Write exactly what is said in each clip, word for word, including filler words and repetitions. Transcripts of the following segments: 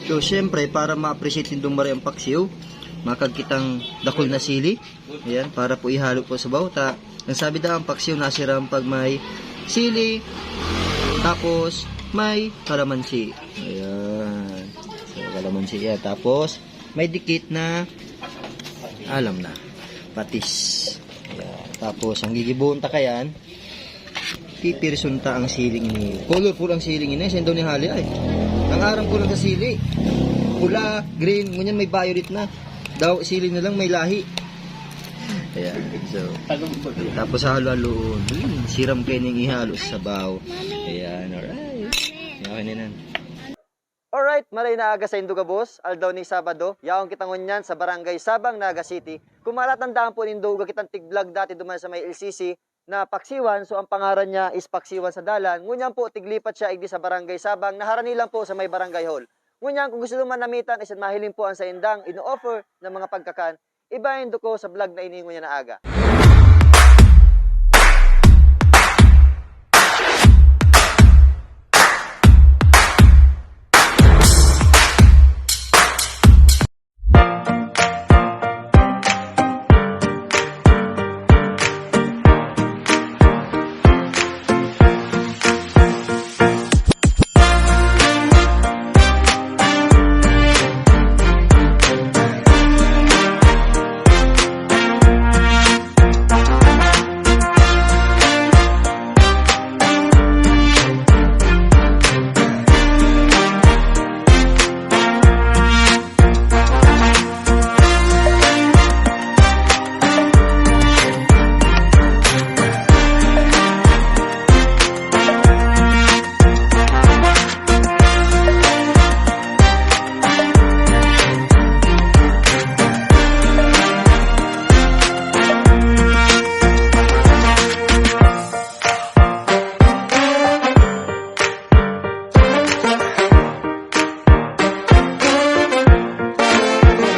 So, syempre, para ma-appreciate nindong maray ang paksiw, makagkitang dakul na sili. Ayan, para po ihalo po sa bawta. Ang sabi daw, ang paksiw nasiram pag may sili, tapos may kalamansi. Ayan. So, kalamansi yan. Tapos, may dikit na, alam na, patis. Ayan. Tapos, ang gigibuhon ta kayan, pipirson ta ang siling ini. Colorful ang siling ini. Sendo ni Hali ay. Ang aram ko lang sa sili. Pula, green, ngunyan may violet na. Daw, sili na lang may lahi. Ayan. So, tapos halo-haloon. Hmm, siram kayo ning ihalo sa sabaw. Ayan, alright. Okay na yan. Alright, maray na aga saindo gabos, aldaw ning Sabado, yaon kita ngunyan sa Barangay Sabang, Naga City. Kung matatandaan po nindo, uga kitang tig-vlog dati duman sa may L C C na paksiwan, so ang pangaran niya is Paksiwan sa Dalan. Ngunyan po, tiglipat siya igdi sa Barangay Sabang, na harani lang po sa may Barangay Hall. Ngunyan, kung gusto duman namitan, is mahiling po ang saindang ino-offer na mga pagkakan, ibahin ko sa vlog na ini ngunyan na aga.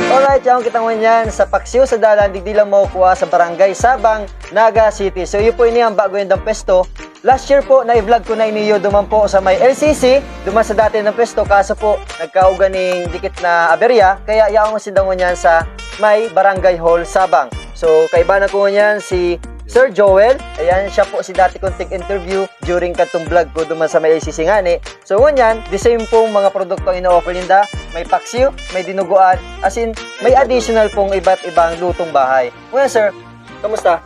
Alright, yaon kita ngunyan sa Paksiw sa Dalan, digdi lang makukuha sa Barangay Sabang, Naga City. So, iyo po ini ang bago nindang pwesto. Last year po, na-vlog ko na iniyo duman po sa may L C C, duman sa dati nang pwesto. Kaso po, nagkauga ning dikit na aberya, kaya yaon sinda ngunyan sa may Barangay Hall, Sabang. So, kaibanan ko ngunyan si Sir Joel. Ayan, siya po si dati kong tig-interview during kadtong vlog ko duman sa may L C C ngani. So, ngunyan, the same pong mga produkto ang ino-offer ninda. May paksiw, may dinuguan, as in, may additional pong iba't ibang lutong bahay. Ngunyan, sir, kamusta?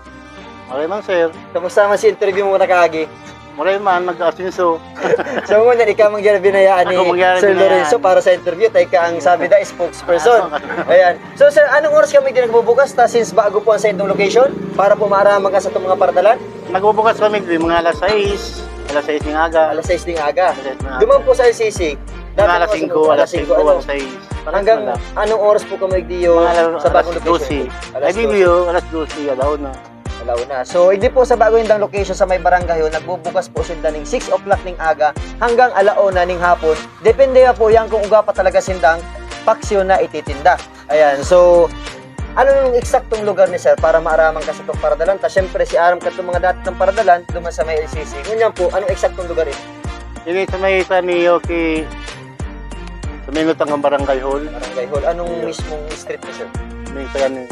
Maray man, sir. Kamusta man si interview mo nakaagi? Maray man, nag-asinso. So, ngunyan, ikaw man gyan binayaan ni Ako man gyan Sir binayaan. Lorenzo para sa interview. Tayo ka ang sabi na, spokesperson. Ah, okay. Ayan. So, sir, anong oras kami din nagbubukas ta since bago po ang sa itong location para po maaraman ka sa itong mga paradalan? Nagbubukas kami din mga alas sais, alas sais ng aga. Alas sais ng aga. Alas sais ng aga. Duman po sa L C C, Mga dati alas po sa singko, mga alas alas singko, singko, ano? Alas sais. Parang Hanggang wala. anong oras po kami diyo Mga alas, sa bagong alas location? dose. Alas Ay, dose. Bibiyo, alas dose, alaw na. Alaw na. So, hindi po sa bago nindang location sa may barangay hall, nagbubukas po sinda ning six o'clock ning aga hanggang alauna ning hapon. Depende na po yan kung uga pa talaga sindang paksiw na ititinda. Ayan, so, ano yung eksaktong lugar ni sir para maaraman ka sa itong paradalan? Ta, syempre, si aram ka itong mga dati ng paradalan, duman sa may L C C. Ngunyan po, anong eksaktong lugar ito? Ini sa may sa Neo ki sa may lutang ng barangay hall. Barangay Hall. Anong Ayun. mismong street ni sir? May sa yan,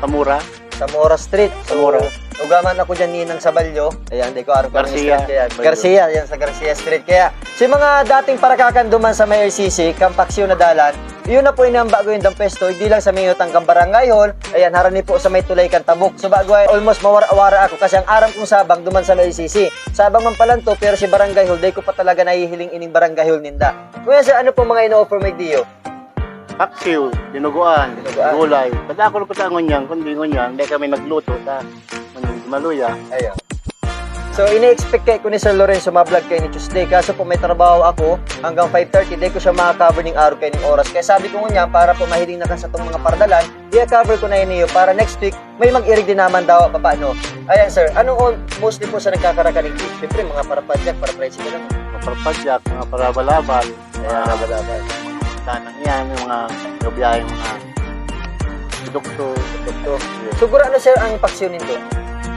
Samora. Samora Street. So, Samora. ugaman ako dyan, Ninang Sabalyo. Ayan, di ko aram kung anong Garcia. street kaya. Sabalyo. Garcia, yan sa Garcia Street. Kaya, si mga dating parakakan duman sa may L C C, Kampaksyo na dalan, yun na po yung bago yung dampesto, hindi lang sa may utang kang barangay hall, ayan, harani po sa may tulay kang tabok. So, bago ay almost mawara-wara ako kasi ang aram kong sabang duman sa may L C C. Sabang man pala to, pero si barangay hall, di ko pa talaga nahihiling ining barangay hall ninda. Kuya sir, ano po mga ino-offer mo diyo? Paksiw, dinuguan, Dinuguan. gulay. Kada ako lang kuta ngunyan, kundi ngunyan, hindi kami nagluto sa maluya. Ayun. So, ini-expect kay ko ni Sir Lorenzo ma-vlog kay ni Tuesday. Kaso po may trabaho ako hanggang five thirty, di ko siya makakover ning araw kay ning oras. Kaya sabi ko ngunyan, para po mahiling na ka sa itong mga pardalan, i-cover ko na yun iyo para next week, may mag-irig din naman daw, papaano. Ayan, sir. Anong all, mostly po sa nagkakarakaning gift? Siyempre, mga parapadyak, para tricycle lang. Mga parapadyak, mga parabalabal. Ayan, mga parabalabal. Tanang yan, yung mga gabiyahe, mga produkto. Produkto. Yes. So, gurano, sir, ang paksiw nindo?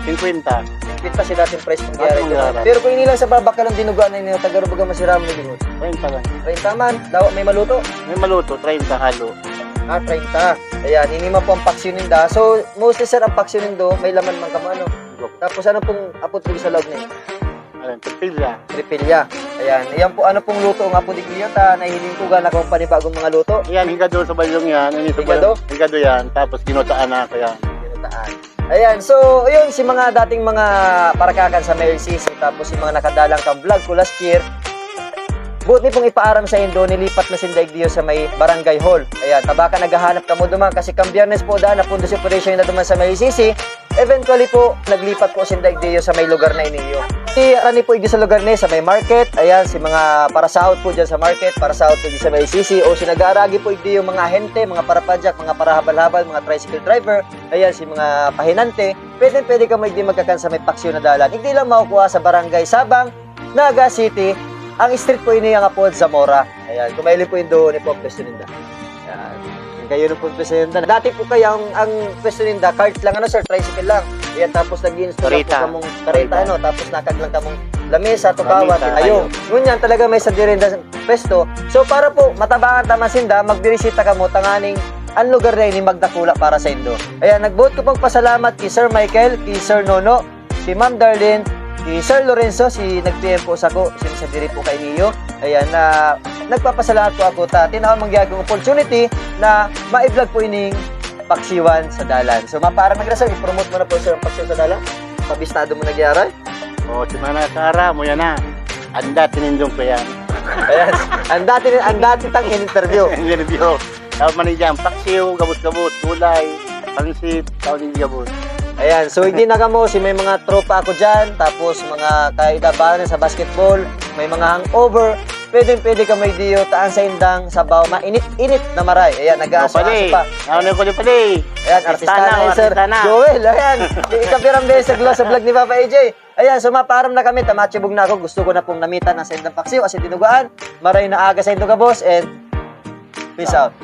Singkwenta. Kita si dating price mong Dating giyara. giyara. Pero kung inila sa babak ka lang dinugaan na inyo, taga Rubaga masira mo ligot. Treinta lang. Treinta man, daw may maluto. May maluto, treinta halo. Ah, treinta. Ayan, ini man po ang paksiw ninda. So, mostly sir, ang paksiw nindo, may laman man kamo, ano? Tapos ano pong apod po sa loob niya? Ayan, tortilla. Repilya. Ayan, ayan po, ano pong luto nga po di iyo ta, nahiling ko gana kong panibagong mga luto. Ayan, higado sa balyong yan. Ano yung Higado? Higado yan. Tapos ginutaan na ako yan. Ginataan. Ayan, so, ayun, si mga dating mga parakakan sa may L C C, tapos si mga nakadalang kang vlog ko last year, buot ni pong ipaaram sa indo, nilipat na sinda igdiyo sa may barangay hall. Ayan, tabaka naghahanap kamo duman kasi kang biyernes po daan, napundo si operation na duman sa may L C C. Eventually po, naglipat po sinda igdiyo sa may lugar na iniyo. Si Rani po igdi sa lugar ni, sa may market, ayan, si mga parasahod po dyan sa market, parasahod po dyan sa may L C C, o si nag-aaragi po igdi yung mga ahente, mga parapadyak, mga parahabal-habal, mga tricycle driver, ayan, si mga pahinante, pwede, pwede kamo igdi magkakan sa may paksiw na dalan. Igdi lang makukuha sa Barangay Sabang, Naga City, ang street po ini ang apod Zamora. Ayan, kung mahiling po yung doon, ipo ang pwesto ninda. Ayan. Ang kayo na po ang pwesto ninda. Dati po kaya ang, ang pwesto ninda, cart lang, ano sir, tricycle lang. Ayan, tapos nag-i-install lang po Kareta. Kamong kareta, Kareta. Ano, tapos nakag lang kamong lamesa, tukawan, Lamesa, tinayong. Ngunyan, talaga may sadiri na pwesto. So, para po, matabangan ta man sinda, magbirisita kamo, tanganing ang lugar na ini magdakula para sa indo. Ayan, nagbuot ko pong pasalamat kay Sir Michael, kay Sir Nono, si Ma'am Darlene, si Sir Lorenzo, si nag-P M po sa ko, si sa diri po kay Neo. Ayan, na nagpapasalamat po ako ta tinao mangyag ang opportunity na ma-vlog po ining paksiwan sa dalan. So, maparang nagrasal, i-promote mo na po sir ang paksiwan sa dalan. Pabistado mo nagyaray. O, si Mana Sara, mo yan na. Anda, tinindong ko yan. Ayan, ang dati, ang dati tang in-interview. Ang interview. Tapos man dyan, paksiw, gabot-gabot, gulay, pansit, taon yung gabot. Ayan, so hindi na kamo, si may mga tropa ako dyan, tapos mga kaidabanan sa basketball, may mga hangover, pwedeng pwede ka may diyo, taan sa indang sabaw, mainit-init na maray. Ayan, nag-aaso-aso pa. Ano ko pala eh? Ayan, artista Artista na na, eh, Sir artista na. Joel. Ayan, ikabirang beses sa, sa vlog ni Papa A J. Ayan, so maparam na kami, tamatibog na ako, gusto ko na pong namitan ang sa indang paksiw, kasi dinugaan. Maray na aga sa indang gabos, and peace out.